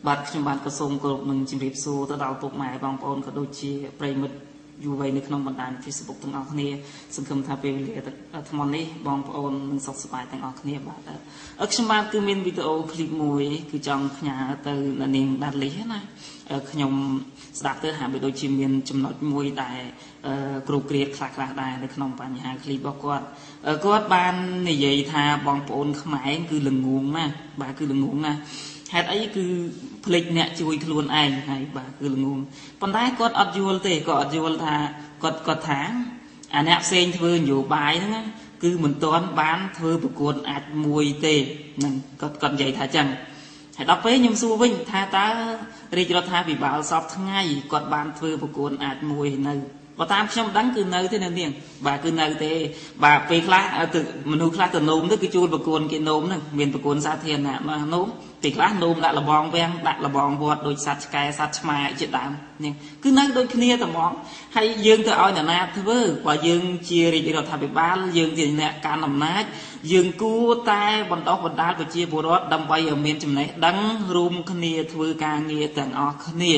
បាទខ្ញុំបាទក៏សូមគោរពនឹងជម្រាបសួរទៅដល់ពុកម៉ែបងប្អូនក៏ដូចជាប្រិយមិត្តយុវវ័យនៅក្នុងបណ្ដាញ Facebook ទាំងអស់គ្នាសង្ឃឹមថាពេលវេលាថ្មនេះបងប្អូននឹងសុខសប្បាយទាំងអស់គ្នាបាទខ្ញុំបាទគឺមានវីដេអូឃ្លីបមួយគឺចង់ផ្ញើទៅនាងដាត់លីណាខ្ញុំស្ដាប់ទៅហាក់បីដូចជាមានចំណុចមួយដែលគ្រូគ្រាតខ្លះៗដែរនៅក្នុងបញ្ហាឃ្លីបរបស់គាត់គាត់បាននិយាយថាបងប្អូនខ្មែរគឺល្ងងណាស់បាទគឺល្ងងណាស់ហេតុអីគឺភ្លេចអ្នកជួយខ្លួនឯងហើយបាទគឺល្ងងប៉ុន្តែគាត់អត់យល់ទេគាត់អត់យល់ថាគាត់ថាអាអ្នកផ្សេងធ្វើនយោបាយហ្នឹងគឺមិនទាន់បានធ្វើប្រកួតអាចមួយទេហ្នឹងគាត់និយាយថាចឹងហើយដល់ពេលខ្ញុំសួរវិញថាតើរាជរដ្ឋាភិបាលសពថ្ងៃគាត់បានធ្វើប្រកួតអាចមួយនៅបើតាមខ្ញុំដឹងគឺនៅទេនៅនាងបាទគឺនៅទេបាទពេលខ្លះទៅមនុស្សខ្លះទៅនោមទៅគឺជួលប្រកួនគេនោមហ្នឹងមានប្រកួនសាធារណៈមកនោមពេលខ្លះនោមដាក់លបងវាំងដាក់លបងវត្តដូចសត្វឆ្កែសត្វឆ្មាជាដើមនេះគឺនៅដូចគ្នាតែហ្មងហើយយើងទៅឲ្យអ្នកណាធ្វើបើយើងជារាជរដ្ឋាភិបាលយើងជាអ្នកកាន់អំណាចយើងគួរតែបណ្ដុះបណ្ដាលប្រជាពលរដ្ឋដើម្បីឲ្យមានចំណេះដឹងរួមគ្នាធ្វើការងារទាំងអស់គ្នា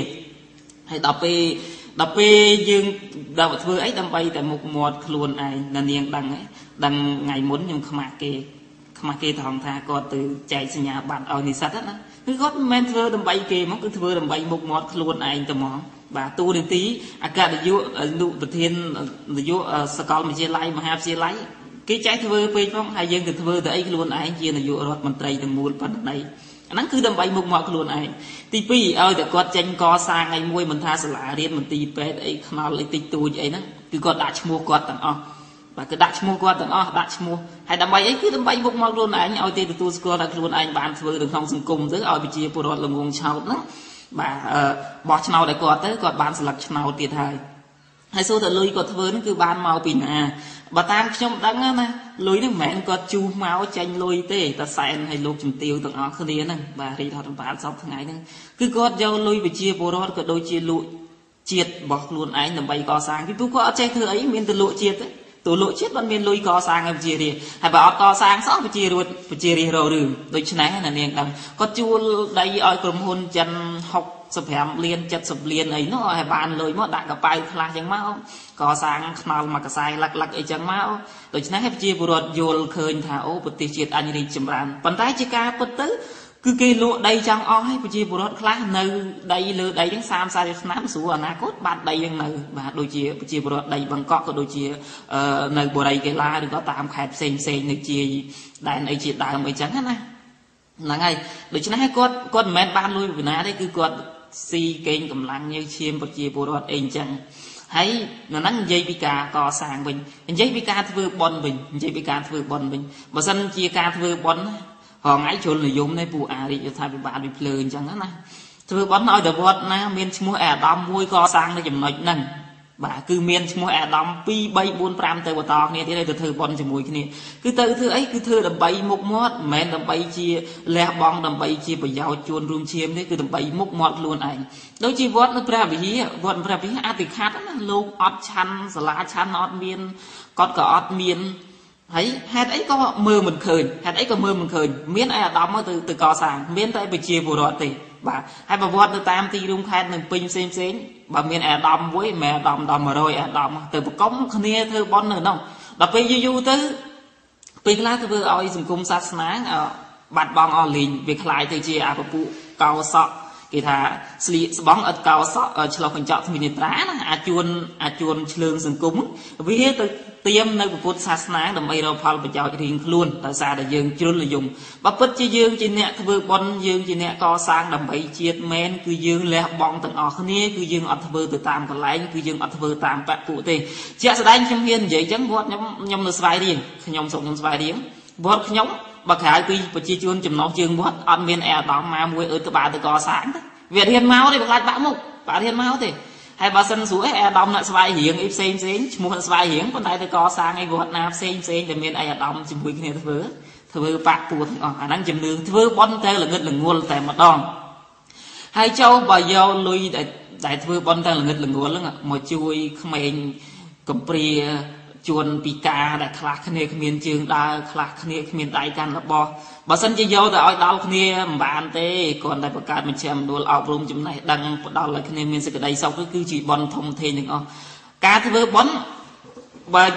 ហើយដល់ពេលយើងដល់ធ្វើអីដើម្បីតែមុខមាត់ខ្លួនឯងនាងដឹងដឹងថ្ងៃមុនខ្ញុំខ្មាស់គេថងថាគាត់ទៅចែកសញ្ញាបត្រឲ្យនិស្សិតណាគឺគាត់មិនមែនធ្វើដើម្បីគេមកគឺធ្វើដើម្បីមុខមាត់ខ្លួនឯងតែហ្មងបាទទូនាទីអគ្គនាយកអនុប្រធាននាយកសកលវិទ្យាល័យមហាវិទ្យាល័យគេចែកធ្វើពេកផងហើយយើងទៅធ្វើទៅអីខ្លួនឯងជានាយករដ្ឋមន្ត្រីទាំងមូលប៉ុណ្ណីអាហ្នឹងគឺដើម្បីមុខមាត់ខ្លួនឯងទី2ឲ្យតែគាត់ចេញកសាងអីមួយមិនថាសាលារៀនមន្ទីរពេទ្យអីខ្នល់អីតិចតួចអីហ្នឹងគឺគាត់ដាក់ឈ្មោះគាត់ទាំងអស់បាទគឺដាក់ឈ្មោះគាត់ទាំងអស់ដាក់ឈ្មោះហើយដើម្បីអីគឺដើម្បីមុខមកខ្លួនឯងឲ្យទេទទួលស្គាល់ថាខ្លួនឯងបានធ្វើនៅក្នុងសង្គមទៅឲ្យប្រជាពលរដ្ឋល្ងងឆោតហ្នឹងបាទបោះឆ្នោតឲ្យគាត់ទៅគាត់បានស្លឹកឆ្នោតទៀតហើយហើយសួរតែលុយគាត់ធ្វើហ្នឹងគឺបានមកពីណាបើតាមខ្ញុំដឹងណាលុយហ្នឹងមិនមែនគាត់ជូសមកចេញលុយទេតែសែនឲ្យលោកជំទាវទាំងអស់គ្នាហ្នឹងបាទរាជរដ្ឋាភិបាលសពថ្ងៃហ្នឹងគឺគាត់យកលុយប្រជាពលរដ្ឋក៏ដូចជាលក់ជាតិរបស់ខ្លួនឯងដើម្បីកសាងពីព្រោះគាត់អត់ចេះធ្វើអីមានតែលក់ជាតិទេទូលក់ជាតិបានមានលុយកសាងឲ្យប្រជារាស្ត្រហើយបើអត់កសាងសោះប្រជារួចប្រជារាស្ត្ររករឿងដូច្នេះណានាងដឹងគាត់ជួលដីឲ្យក្រុមហ៊ុនចិន65លាន70លានអីនោះឲ្យបានលុយមកដាក់កប៉ៅខ្លះចឹងមកកសាងខ្នល់មួយកសែលឹកៗអីចឹងមកដូច្នេះឲ្យប្រជាពលរដ្ឋយល់ឃើញថាអូប្រទេសជាតិអញរីកចម្រើនប៉ុន្តែជាការពិតទៅគឺគេលក់ដីចង់អស់ហើយប្រជាពលរដ្ឋខ្លះនៅដីលើដីហ្នឹង30 40ឆ្នាំស្រួលអនាគតបាត់ដីហ្នឹងនៅបាទដូចជាប្រជាពលរដ្ឋដីបង្កក់ក៏ដូចជានៅបូរីកេឡាឬក៏តាមខេត្តផ្សេងផ្សេងនៅជាដែនអីជាដើមអីចឹងណាហ្នឹងហើយដូច្នេះគាត់មិនមែនបានលុយពីណាទេគឺគាត់ស៊ីកេងកម្លាំងញើសឈាមប្រជាពលរដ្ឋអីចឹងហើយនៅហ្នឹងនិយាយពីការកសាងវិញនិយាយពីការធ្វើបុណ្យវិញនិយាយពីការធ្វើបុណ្យវិញបើសិនជាការធ្វើបុណ្យរងថ្ងៃជ្រុលនិយមនេះពួកអារាជរដ្ឋាភិបាលវិភ្លើអញ្ចឹងណាធ្វើបុណ្យឲ្យតែវត្តណាមានឈ្មោះអាដាមមួយកសាងនៅចំណុចហ្នឹងបាទគឺមានឈ្មោះអាដាម2 3 4 5ទៅបន្តគ្នាទៀតឲ្យទៅធ្វើបុណ្យជាមួយគ្នាគឺទៅធ្វើអីគឺធ្វើដើម្បីមុខមាត់មិនមែនដើម្បីជាលះបង់ដើម្បីជាប្រយោជន៍ជួនរួមឈាមទេគឺដើម្បីមុខមាត់ខ្លួនឯងដូចជាវត្តនៅព្រះវិហារវត្តព្រះវិហារអតិខាត់ណាលោកអត់ឆាន់សាលាឆាន់អត់មានគាត់ក៏អត់មានហើយហេតុអីក៏មើលមិនឃើញហេតុអីក៏មើលមិនឃើញមានឯអាដាមមកទៅកសាងមានតែប្រជាពលរដ្ឋទេបាទហើយប្រវត្តិនៅតាមទីរួមខេត្តនឹងពេញផ្សេងផ្សេងបើមានអាដាមមួយមិនអាដាមដល់100អាដាមទៅប្រកុំគ្នាធ្វើបុណ្យនៅនោះដល់ពេលយូរយូរទៅពេលខ្លះធ្វើឲ្យសង្គមសាសនាបាត់បង់អស់លីងវាคล้ายទៅជាអាពពួកកោសក់គេថាស្លៀកស្បង់ឥតកោសក់ឆ្លោះកញ្ចក់គ្មាននេត្រាណាអាចជួនឆ្លើងសង្គមវាទៅទៀមនៅពុទ្ធសាសនាដើម្បីរកផលប្រយោជន៍រៀងខ្លួនដោយសារតែយើងជ្រុលនិយមបើពិតជាយើងជាអ្នកធ្វើបុណ្យយើងជាអ្នកកសាងដើម្បីជាតិមែនគឺយើងលះបង់ទាំងអស់គ្នាគឺយើងអត់ធ្វើទៅតាមកន្លែងគឺយើងអត់ធ្វើតាមបពុទេជាក់ស្ដែងខ្ញុំហ៊ាននិយាយចឹងវត្តខ្ញុំនៅស្វាយរៀងខ្ញុំស្រុកខ្ញុំស្វាយរៀងវត្តខ្ញុំបើក្រៅពីប្រជាជនចំណុះជើងវត្តអត់មានអាដាមមកមួយអឺក្បាលទៅកសាងទេវារៀនមកទេខ្លាចបាក់មុខបាក់រៀនមកទេហើយបើសិនស្រួលអាដាមអ្នកស្វាយរៀងអីផ្សេងផ្សេងឈ្មោះអ្នកស្វាយរៀងប៉ុន្តែទៅកសាងអីវត្តណាផ្សេងផ្សេងដែលមានអីអាដាមជាមួយគ្នាធ្វើបាក់ពួរទាំងអស់អាហ្នឹងជំនឿធ្វើបុណ្យទៅល្ងឹតល្ងួលតែម្ដងហើយចូលបើយកលុយដែលធ្វើបុណ្យទៅល្ងឹតល្ងួលហ្នឹងមកជួយក្មេងកំព្រា ជួនពិការដែលខ្លះគ្នាគ្មានជើងដើរខ្លះគ្នាគ្មានដៃកាន់របស់បើសិនជាយកទៅឲ្យដល់គ្នាមិនបានទេគ្រាន់តែបង្កើតមជ្ឈមណ្ឌលអប់រំចំណេះដឹងផ្ដល់ឲ្យគ្នាមានសេចក្តីសុខគឺជាបុណ្យធំធេងទាំងអស់ការធ្វើបុណ្យ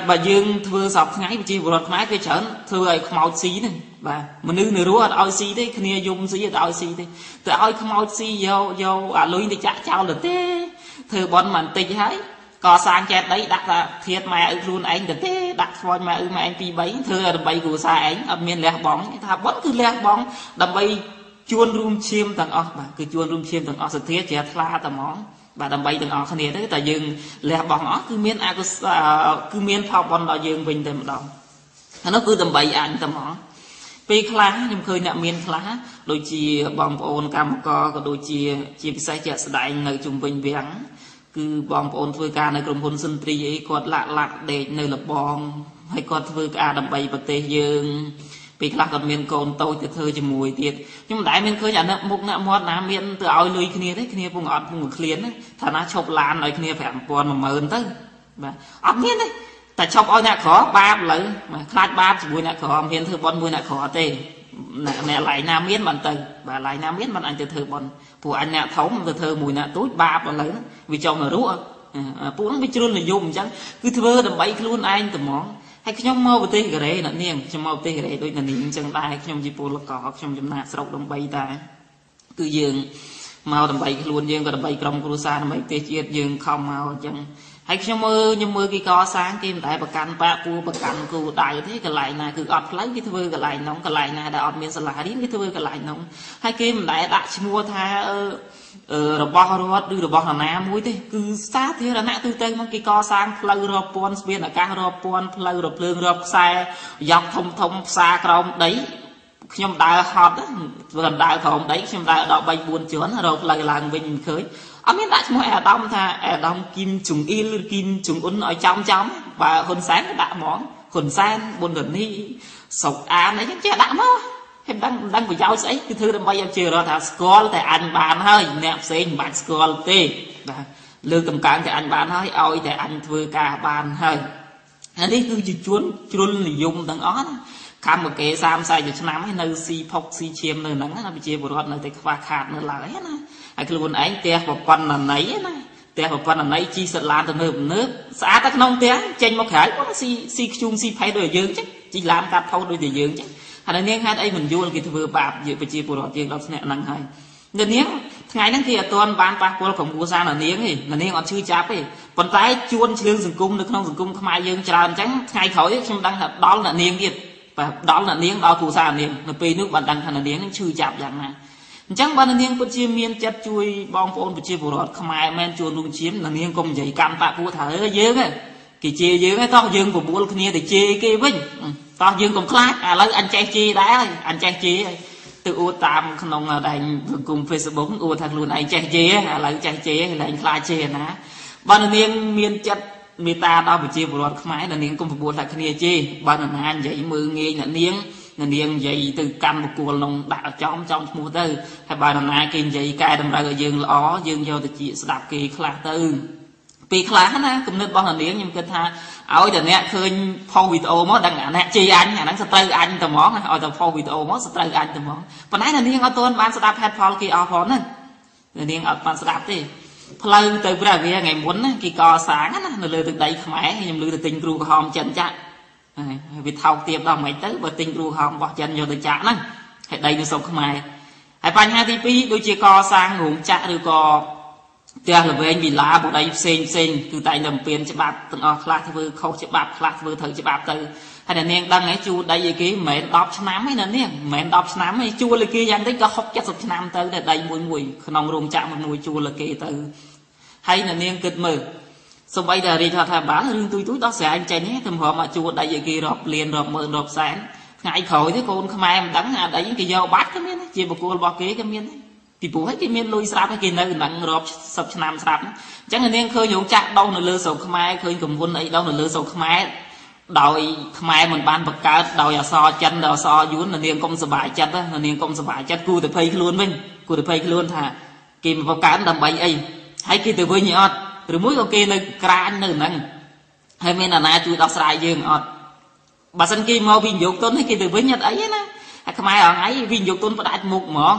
បើយើងធ្វើសពថ្ងៃប្រជាពលរដ្ឋខ្មែរគេច្រើនធ្វើឲ្យខ្មោចស៊ីហ្នឹងបាទមនុស្សនៅរស់អត់ឲ្យស៊ីទេគ្នាយំស៊ីអត់ឲ្យស៊ីទេទៅឲ្យខ្មោចស៊ីយកយកអាលុយទៅចាក់ចោលទៅទេធ្វើបុណ្យមិនតិចហើយកសាងចេតិយដាក់ថាធាតម៉ែឪខ្លួនឯងទៅទេដាក់ខ្វាញ់ម៉ែឪម៉ែឯង2 3ធ្វើដើម្បីគ្រួសារឯងអត់មានលះបង់ថាបុណ្យគឺលះបង់ដើម្បីជួនរួមឈាមទាំងអស់បាទគឺជួនរួមឈាមទាំងអស់សទ្ធាជ្រះថ្លាតែហ្មងបាទដើម្បីទាំងអស់គ្នាទៅតែយើងលះបង់អស់គឺមានអកុសលគឺមានផលបុណ្យដល់យើងវិញតែម្ដងអានោះគឺដើម្បីអញតែហ្មងពេលខ្លះខ្ញុំឃើញអ្នកមានខ្លះដូចជាបងប្អូនកម្មករក៏ដូចជាជាពិសេសជាក់ស្ដែងនៅជុំវិញវាំងគឺបងប្អូនធ្វើការនៅក្រុមហ៊ុនសុនទ្រីអីគាត់លាក់លាក់ដេកនៅលបងហើយគាត់ធ្វើការដើម្បីប្រទេសយើងពេលខ្លះគាត់មានកូនតូចទៅធ្វើជាមួយទៀតខ្ញុំមិនដែលមានឃើញអាអ្នកមុខអ្នកមាត់ណាមានទៅឲ្យលុយគ្នាទេគ្នាពងអត់ពងឃ្លានថាណាឈប់ឡានឲ្យគ្នា5000 10000ទៅបាទអត់មានទេតែឈប់ឲ្យអ្នកក្របាបលើខ្លាចបាបជាមួយអ្នកក្រមិនហ៊ានធ្វើបុណ្យមួយអ្នកក្រទេអ្នកឡៃណាមានបានទៅបាទឡៃណាមានបានអញទៅធ្វើបុណ្យព្រោះអញអ្នកធំទៅធ្វើមួយអ្នកទូចបាបឥឡូវវាចង់នរកពួកហ្នឹងវាជ្រុលនិយមអញ្ចឹងគឺធ្វើដើម្បីខ្លួនឯងតែហ្មងហើយខ្ញុំមកប្រទេសកូរ៉េអ្នកនាងខ្ញុំមកប្រទេសកូរ៉េដូចអ្នកនាងអញ្ចឹងដែរខ្ញុំជាពលករខ្ញុំចំណាកស្រុកដើម្បីតែគឺយើងមកដើម្បីខ្លួនយើងក៏ដើម្បីក្រុមគ្រួសារដើម្បីប្រទេសជាតិយើងខំមកអញ្ចឹងហើយខ្ញុំមើលគេកសាងគេមិនដែលប្រកាន់បាក់ពូប្រកាន់គូដៅទេកន្លែងណាគឺអត់ផ្លូវគេធ្វើកន្លែងនោះកន្លែងណាដែលអត់មានសាលារៀនគេធ្វើកន្លែងនោះហើយគេមិនដែលដាក់ឈ្មោះថារបស់រដ្ឋឬរបស់នរណាមួយទេគឺសាធារណៈទូទៅមកគេកសាងផ្លូវរាប់ពាន់ស្ពានអាកាសរាប់ពាន់ផ្លូវរភ្លើងរាប់ខ្សែយ៉ាប់ធំធំផ្សារក្រោមដីខ្ញុំដើរហត់ធ្វើដើរក្រោមដីខ្ញុំដើរដល់3 4ជាន់រកផ្លូវឡើងវិញមិនឃើញអត់មានដាក់ឈ្មោះអាដាមថាអាដាមគីមជុងអ៊ីលឬគីមជុងអ៊ុនឲ្យចំចំបើហ៊ុនសែនដាក់ហ្មងហ៊ុនសែនប៊ុនរនីសុកអានអីចឹងចេះដាក់មកហើយមិនដឹងប្រយោជន៍ស្អីគឺធ្វើដើម្បីឲ្យជារដ្ឋថាស្គាល់តែអញបានហើយអ្នកផ្សេងមិនបាច់ស្គាល់ទេបាទលើកតម្កើងតែអញបានហើយឲ្យតែអញធ្វើការបានហើយអានេះគឺជាជួនជ្រុលនិយមទាំងអស់ណាកម្មគេ30 40ឆ្នាំហើយនៅស៊ីផុកស៊ីឈាមនៅហ្នឹងណាប្រជាពលរដ្ឋនៅតែខ្វះខាតនៅឡើយណាហើយខ្លួនឯងផ្ទះប្រព័ន្ធណីណាផ្ទះប្រព័ន្ធណីជីសិតឡានទៅនើបនើបស្អាតតែក្នុងផ្ទះចេញមកក្រៅស៊ីស៊ីខ្ជុំស៊ីផេះដូចយើងចឹងជីឡានកាត់ផុសដូចតែយើងចឹងហើយនាងហេតុអីមិនយល់គេធ្វើបាបយើងប្រជាពលរដ្ឋយើងដល់ថ្នាក់ហ្នឹងហើយនាងថ្ងៃហ្នឹងគេអត់ទាន់បានប៉ះពាល់ក្រុមគ្រួសារនាងទេនាងអត់ឈឺចាប់ទេប៉ុន្តែជួនឆ្លឿងសង្គមនៅក្នុងសង្គមខ្មែរយើងច្រើនចឹងថ្ងៃក្រោយខ្ញុំដឹងថាដល់អ្នកនាងទៀតបាទដល់អ្នកនាងដល់គ្រួសារនាងនៅពេលនោះបានដឹងថាអ្នកនាងនឹងឈឺចាប់យ៉ាងណាអញ្ចឹងបើអ្នកនាងពិតជាមានចិត្តជួយបងប្អូនប្រជាពលរដ្ឋខ្មែរមែនជួនរួមឈាមអ្នកនាងកុំនិយាយកម្មបាក់ពួកថាអើយើងគេជេរយើងឯងតោះយើងបបួលគ្នាទៅជេរគេវិញតោះយើងកុំខ្លាចឥឡូវអញចេះជេរដែរហើយអញចេះជេរហើយទៅអួតតាមក្នុងដែងសង្គម Facebook អួតថាខ្លួនឯងចេះជេរឥឡូវចេះជេរលែងខ្លាចជេរណាបើអ្នកនាងមានចិត្តមេត្តាដល់ប្រជាពលរដ្ឋខ្មែរអ្នកនាងកុំបបួលថាគ្នាជេរបើនរណានិយាយមើងងាយអ្នកនាងអ្នកនាងនិយាយទៅកម្មបកគលក្នុងដាក់ចំចំឈ្មោះទៅហើយបើនរណាគេនិយាយកែតម្រូវឲ្យយើងល្អយើងយកទៅជាស្ដាប់គេខ្លះទៅពេលខ្លះណាគំនិតរបស់អ្នកនាងខ្ញុំគិតថាឲ្យតែអ្នកឃើញផុសវីដេអូមកដឹងអាអ្នកជេរអញអាហ្នឹងសត្រូវអញតែហ្មងឲ្យតែផុសវីដេអូមកសត្រូវអញតែហ្មងប៉ុន្តែអ្នកនាងអត់ទាន់បានស្ដាប់ហេតុផលគេអស់ផងហ្នឹងអ្នកនាងអត់បានស្ដាប់ទេផ្លូវទៅព្រះវិហារថ្ងៃមុនណាគេកសាងណានៅលើទឹកដីខ្មែរខ្ញុំឮទៅទិញគ្រូក្រហមចិនចាក់ហើយវាថោកទាបដល់មិនទៅបើទិញគ្រូក្រហមរបស់ចិនយកទៅចាក់ហ្នឹងហើយដីនៅស្រុកខ្មែរហើយបញ្ហាទី2ដូចជាកសាងរោងចក្រឬក៏ផ្ទះល្វែងវិឡាបុរីផ្សេងផ្សេងគឺតែងតែពៀនច្បាប់ទាំងអស់ខ្លះធ្វើខុសច្បាប់ខ្លះធ្វើត្រូវច្បាប់ទៅហើយអ្នកនាងដឹងហ៎ជួលដីឲ្យគេមិនមែន10ឆ្នាំទេអ្នកនាងមិនមែន10ឆ្នាំទេជួលឲ្យគេយ៉ាងតិចក៏60 70ឆ្នាំទៅតែដីមួយមួយក្នុងរោងចក្រមួយជួលឲ្យគេទៅហើយអ្នកនាងគិតមើលសូម្បីតែរាជរដ្ឋាភិបាលរឿងទូចទូចដោះស្រាយចេញទេទម្រាំមកជួលដីឲ្យគេរាប់លានរាប់ម៉ឺនរាប់សែនថ្ងៃក្រោយទេកូនខ្មែរមិនដឹងអាដីគេយកបាត់ក៏មានជាបុគ្គលរបស់គេក៏មានពីព្រោះគេមានលុយស្រាប់គេនៅនឹងរាប់សិបឆ្នាំស្រាប់អញ្ចឹងនាងឃើញរោងចក្រដោះនៅលើស្រុកខ្មែរឃើញកំហ៊ុនអីដោះនៅលើស្រុកខ្មែរដោយខ្មែរមិនបានបង្កើតដោយអសរចិនដោយអសរយួននាងកុំសប្បាយចិត្តនាងកុំសប្បាយចិត្តគូទៅភ័យខ្លួនវិញគូទៅភ័យខ្លួនថាគេមកបង្កើតដើម្បីអីហើយគេទៅវិញអត់ឬមួយក៏គេនៅក្រាញនៅហ្នឹង ហើយមានអាណាជួយដោះស្រាយយើងអត់បើសិនគេមកវិនិយោគទុនគេទៅវិញអត់អីទេណាហើយខ្មែរអងៃវិនិយោគទុនផ្ដាច់មុខហ្មង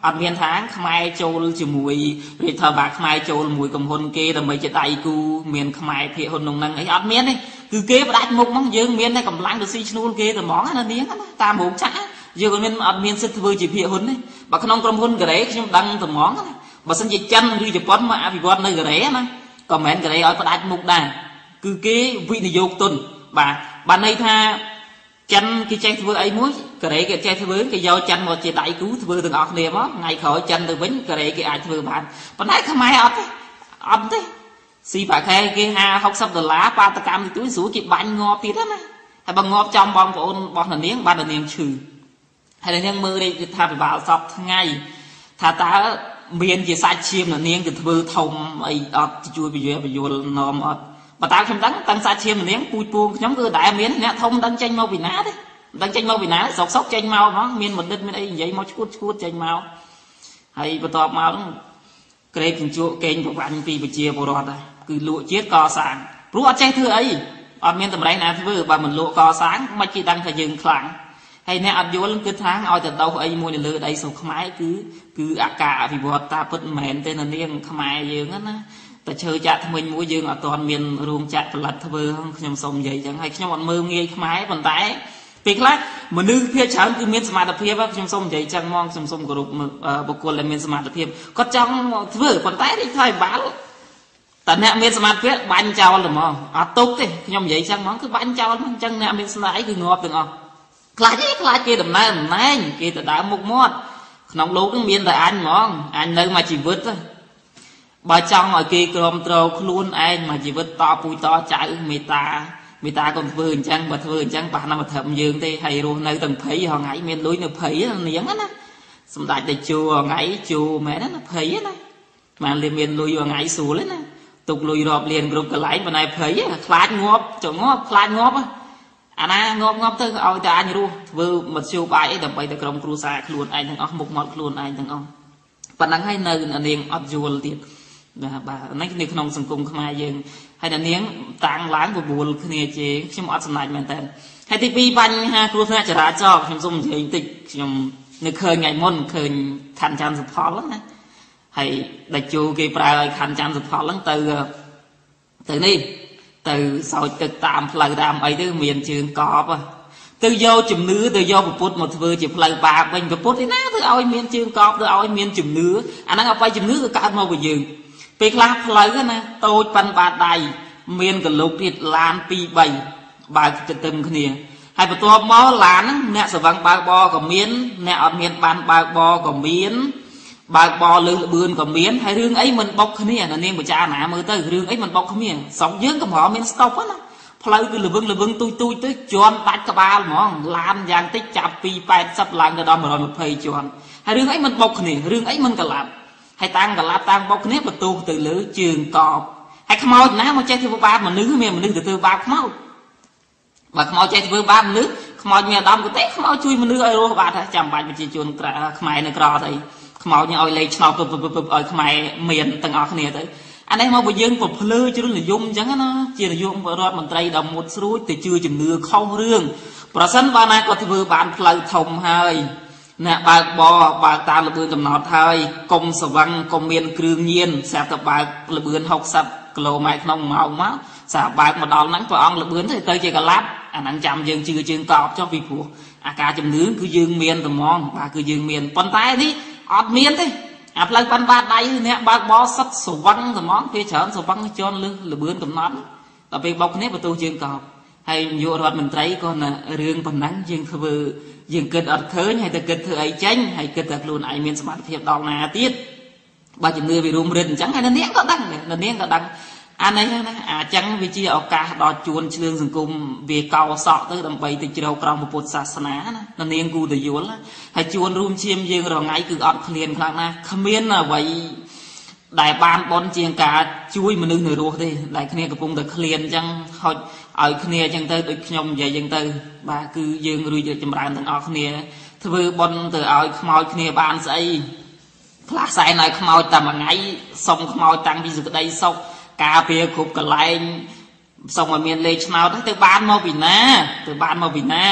អត់មានថាខ្មែរចូលជាមួយរាជរដ្ឋាភិបាលខ្មែរចូលមួយកំហ៊ុនគេដើម្បីជាដៃគូមានខ្មែរភាគហ៊ុនក្នុងហ្នឹងអីអត់មានទេគឺគេផ្ដាច់មុខហ្មងយើងមានតែកម្លាំងទៅស៊ីឈ្នួលគេតែហ្មងណានាងណាតាមរោងចក្រយើងអត់មានសិទ្ធិធ្វើជាភាគហ៊ុនទេបើក្នុងក្រុមហ៊ុនកូរ៉េខ្ញុំដឹងតែហ្មងណាបើសិនជាចិនឬជប៉ុនមកអភិវឌ្ឍនៅកូរ៉េណាក៏មិនមែនកូរ៉េឲ្យផ្ដាច់មុខដែរគឺគេវិនិយោគទុនបាទបានន័យថាចិនគេចេះធ្វើអីមួយកូរ៉េគេចេះធ្វើគេយកចិនមកជាដៃគូធ្វើទាំងអស់គ្នាមកថ្ងៃក្រោយចិនទៅវិញកូរ៉េគេអាចធ្វើបានប៉ុន្តែខ្មែរអត់ទេអត់ទេស៊ីបាខែគេ50 60ដុល្លារបាតកម្មទីទួយស្រួលគេបាញ់ងាប់ទៀតណាហើយបើងាប់ចំបងប្អូនរបស់នាងបាននាងឈឺហើយនាងមើលរាជរដ្ឋាភិបាលសពថ្ងៃថាតើមានជាសាច់ឈាមនាងទៅធ្វើធំអីអត់ជួយពយល់នាំអត់បើតាមខ្ញុំដឹងតាំងសាច់ឈាមនាងពូជពងខ្ញុំគឺតែមានអ្នកធំដឹងចេញមកពីណាទេដឹងចេញមកពីណាសុកសុកចេញមកហ្មងមានបណ្ឌិតមានអីនិយាយមកឈួតឈួតចេញមកហើយបន្ទាប់មកហ្នឹងក្រេបជញ្ជក់កេងប្រវាញ់ពីប្រជាពលរដ្ឋដែរគឺលក់ជាតិកសាងព្រោះអត់ចេះធ្វើអីអត់មានតម្រៃណាធ្វើបើមិនលក់កសាងមិនគេដឹងថាយើងខ្លាំងហើយអ្នកអត់យល់គឺថាឲ្យទៅដោះអីមួយនៅលើដីស្រុកខ្មែរគឺអាការអភិវឌ្ឍតាពិតមិនមែនទេនាងខ្មែរយើងណាតែឈើចាក់ថ្មិញមួយយើងអត់ទាន់មានរោងចក្រផលិតធ្វើខ្ញុំសូមនិយាយចឹងហើយខ្ញុំអត់មើលងាយខ្មែរប៉ុន្តែពេលខ្លះមនុស្សភាគច្រើនគឺមានសមត្ថភាពខ្ញុំសូមនិយាយចឹងហ្មងខ្ញុំសូមគោរពបុគ្គលដែលមានសមត្ថភាពគាត់ចង់ធ្វើប៉ុន្តែរាជរដ្ឋាភិបាលតែអ្នកមានសមត្ថភាពបាញ់ចោលតែហ្មងអត់ទុកទេខ្ញុំនិយាយចឹងហ្មងគឺបាញ់ចោលហ្មងចឹងអ្នកមានស្នេហ៍គឺងាប់ទាំងអស់ខ្លាចទេខ្លាចគេដំណើរតំណែងគេទៅដើមមុខមាត់ក្នុងលោកនឹងមានតែអញហ្មងអញនៅមួយជីវិតបើចង់ឲ្យគេក្រមត្រខ្លួនឯងមួយជីវិតតពូជតចៅមេត្តាមេត្តាកុំធ្វើអញ្ចឹងបើធ្វើអញ្ចឹងប៉ះណាស់មកត្រឹមយើងទេហើយរស់នៅទាំងភ័យហងៃមានលុយនៅភ័យនាងណាសម្ដេចតេជោហងៃជោមែនណាភ័យណាបានលមានលុយហងៃស្រួលទេណាទុកលុយរាប់លានគ្រប់កន្លែងប៉ុន្តែភ័យខ្លាចងាប់ចងាប់ខ្លាចងាប់អាណាងាប់ងាប់ទៅឲ្យតែអញរស់ធ្វើមធ្យោបាយអីដើម្បីតែក្រុមគ្រួសារខ្លួនឯងទាំងអស់មុខមាត់ខ្លួនឯងទាំងអស់ប៉ុណ្ណឹងហើយនៅនាងអត់យល់ទៀតបាទបាទនេះនៅក្នុងសង្គមខ្មែរយើងហើយនាងតាំងឡើងបបួលគ្នាជេរខ្ញុំអត់សំណាច់មែនតើហើយទី2បញ្ហាគ្រោះថ្នាក់ចរាចរណ៍ខ្ញុំសូមនិយាយបន្តិចខ្ញុំនៅឃើញថ្ងៃមុនឃើញខណ្ឌច័ន្ទសុផលណាហើយដាច់ជូគេប្រើឲ្យខណ្ឌច័ន្ទសុផលហ្នឹងទៅនេះទៅសោចទឹកតាមផ្លូវតាមអីទៅមានជើងកបទៅយកជំនឿទៅយកពុទ្ធមកធ្វើជាផ្លូវបាបវិញពុទ្ធឯណាទៅឲ្យមានជើងកបទៅឲ្យមានជំនឿអាហ្នឹងអបិយជំនឿក៏កើតមកពីយើងពេលខ្លះផ្លូវណាតូចប៉ិនបាតដៃមានកលុកទៀតឡាន2 3បើកទទឹមគ្នាហើយបន្ទាប់មកឡានហ្នឹងអ្នកស្វឹងបើកបរក៏មានអ្នកអត់មានបានបើកបរក៏មានបើកបរលើសលបឿនក៏មានហើយរឿងអីមិនបុកគ្នានាងពិចារណាមើលទៅរឿងអីមិនបុកគ្នាស្រុកយើងកម្រមានស្តុបណាផ្លូវគឺល្វឹងល្វឹងទូចទូចទៅជន់ដាច់ក្បាលហ្មងឡានយ៉ាងតិចចាប់ពី80ឡើងទៅដល់120ជាន់ហើយរឿងអីមិនបុកគ្នារឿងអីមិនកលាប់ហើយតាំងកលាប់តាំងបុកគ្នាបន្ទោសទៅលើជើងកបហើយខ្មោចណាមកចេះធ្វើបាបមនុស្សមានមនុស្សទៅធ្វើបាបខ្មោចបើខ្មោចចេះធ្វើបាបមនុស្សខ្មោចមានអាដាមក៏ទេខ្មោចជួយមនុស្សឲ្យរស់បាត់ហើយចាំបាច់ប្រជាជនខ្មែរនៅក្រស្អីខ្មោចឲ្យលេខឆ្នោតពឹបពឹបពឹបឲ្យខ្មែរមានទាំងអស់គ្នាទៅអានេះមកបើយើងពភ្លើជ្រុលនិយមអញ្ចឹងណាជានាយករដ្ឋមន្ត្រីដ៏មុតស្រួចទៅជឿជំនឿខុសរឿងប្រសិនបើណាក៏ធ្វើបានផ្លូវធំហើយអ្នកបើកបរបើកតាមល្បឿនកំណត់ហើយកុំស្វឹងកុំមានគ្រឿងញៀនស្រាប់តែបើកល្បឿន60គីឡូម៉ែត្រក្នុងម៉ោងមកស្រាប់បើកមកដល់ហ្នឹងព្រះអង្គល្បឿនទៅជាកលាប់អាហ្នឹងចាំយើងជឿជើងកបចុះពីព្រោះអាការជំនឿគឺយើងមានត្មងបាទគឺយើងមានប៉ុន្តែនេះអត់មានទេអាផ្លូវប៉ាន់បាតដៃអ្នកបើកបរសិតស្វឹងត្មងពេលច្រើនស្វឹងជន់លើល្បឿនកំណត់ដល់ពេលបុកគ្នាបន្ទោសជើងកបហើយនាយករដ្ឋមន្ត្រីក៏ណារឿងប៉ុណ្ណឹងយើងធ្វើយើងគិតអត់ឃើញហើយទៅគិតធ្វើអីចេញហើយគិតតែខ្លួនឯងមានសមត្ថភាពដល់ណាទៀតបើជំនឿវារួមរិទ្ធអញ្ចឹងហើយនាងក៏ដឹងនាងក៏ដឹងអានេះណាអាចចឹងវាជាឱកាសដល់ជួនឆ្លឿងសង្គមវាកោសក់ទៅដើម្បីទៅជ្រៅក្រោមពុទ្ធសាសនាណានាងគូទៅយល់ហើយជួនរួមឈាមយើងរងៃគឺអត់ឃ្លានខ្លាំងណាស់គ្មានអ្វីដែលបានបនជាងការជួយមនុស្សនៅរស់ទេដែលគ្នាកំពុងតែឃ្លានអញ្ចឹងហុចឲ្យគ្នាអញ្ចឹងទៅដូចខ្ញុំនិយាយអញ្ចឹងទៅបាទគឺយើងរួចចម្រើនទាំងអស់គ្នាធ្វើបនទៅឲ្យខ្មោចគ្នាបានស្អីខ្លះសែនឲ្យខ្មោចតែមួយថ្ងៃសុំខ្មោចតាំងពីសេចក្តីសុខការពារគ្រប់កន្លែង សុំឲ្យមានលេខឆ្នោត ទៅបានមកពីណា? ទៅបានមកពីណា?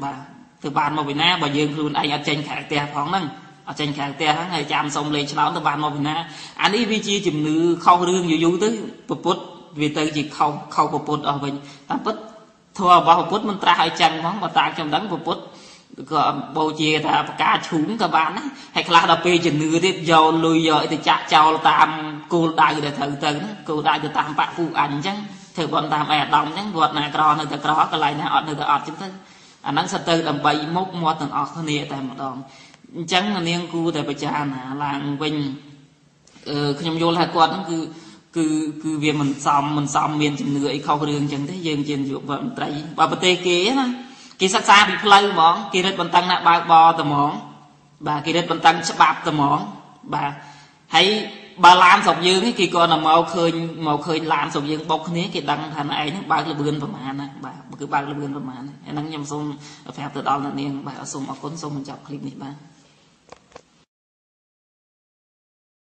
បាទ ទៅបានមកពីណា បើយើងខ្លួនឯងអត់ចេញក្រៅផ្ទះផងហ្នឹង អត់ចេញក្រៅផ្ទះហ្នឹងហើយ ចាំសុំលេខឆ្នោតទៅបានមកពីណា? អានេះវាជាជំនឿខុសរឿង យូរយូរទៅពពុទ្ធវាទៅជាខុស ខុសពពុទ្ធអស់វិញ។ តាមពិតធម៌របស់ពុទ្ធមិនត្រាស់ឲ្យចឹងហ្មង។ បើតាមខ្ញុំដឹង ពុទ្ធក៏បូជាថាបកាឈូងក៏បានណា ហើយខ្លះដល់ពេលជំនឿទៀត យកលុយយកអីទៅចាក់ចោលតាមគោលដៅដែលត្រូវទៅណា គោលដៅទៅតាមបពុអញអញ្ចឹង ធ្វើបន់តាមឯអាដាមអញ្ចឹង វត្តណាក្រនៅតែក្រ កន្លែងណាអត់នៅតែអត់អញ្ចឹងទៅ អាហ្នឹងសិតទៅដើម្បីមុខមាត់ទាំងអស់គ្នាតែម្ដង។ អញ្ចឹងនាងគួរតែពិចារណាឡើងវិញ។ អឺខ្ញុំយល់ថាគាត់ហ្នឹងគឺគឺគឺវាមិនសម មិនសមមានជំនឿអីខុសរឿងអញ្ចឹងទេ។ យើងជានាយករដ្ឋមន្ត្រី បើប្រទេសគេណា គេសិក្សាពីផ្លូវហ្មង គេរឹតបន្តឹងណាបើកបរតែហ្មង បាទ គេរឹតបន្តឹងច្បាប់តែហ្មង បាទ។ ហើយបើឡានស្រុកយើង គេក៏នៅមកឃើញ មកឃើញឡានស្រុកយើងបុកគ្នា គេដឹងថាឯងហ្នឹងបើកលបឿនប្រហែលណា បាទ គឺបើកលបឿនប្រហែលហ្នឹង។ ខ្ញុំសូមប្រាប់ទៅដល់អ្នកនាង បាទ សូមអរគុណ សូមបញ្ចប់ឃ្លីបនេះ បាទ។